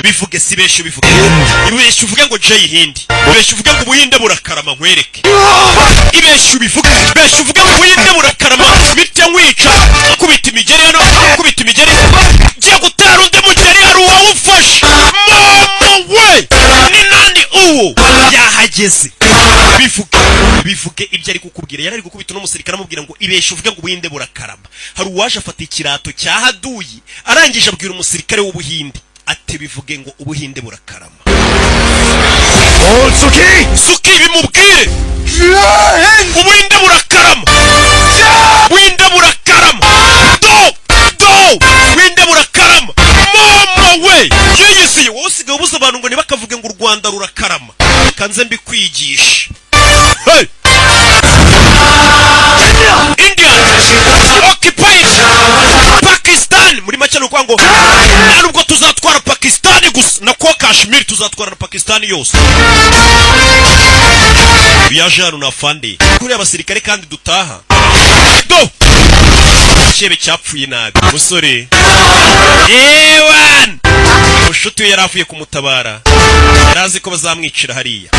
Bivuge, si benshi, bivuge. Ibeshye uvuge ngo Jay Hindi. Ibeshye uvuge ngo Ubuhinde burakarama, nkwereke. Ibeshye ubivuge, ibeshye uvuge ngo Ubuhinde burakarama. Bite nkwica. Kubita imigeri hano, kubita imigeri. Ngiye gutera undi mugeri, hari uwawufashe. Mama we, ni nani uwo yahageze? Bivuge, bivuge ibyo ari kukubwira. Yari ari gukubita uno musirikare, amubwira ngo ibeshye uvuge ngo Ubuhinde burakarama. Hari uwaje afata ikirato cya haduyi, arangije abwira umusirikare w'Ubuhinde ati: "Bivuge ngo Ubuhinde burakarama." Suki! Suki, bimubwire: Ubuhinde burakarama, Ubuhinde burakarama. Do do, Ubuhinde burakarama. Mama we, yiyisiye. Wowe usigaye ubuza abantu ngo ntibakavuge ngo u Rwanda rurakarama. Kanze mbikwigisha. Hey! India occupied Pakistan. Muri make ni ukuvuga ngo nta nubwo tuzatwara Pakistan gusa na ko Kashmir, tuzatwara na Pakistan yose. Yaje hano na fande kuriya abasirikare kandi dutaha. Do, icyebe cyapfuye nabi. Musore ewan, mushuti we yari avuye kumutabara, yari azi ko bazamwicira hariya.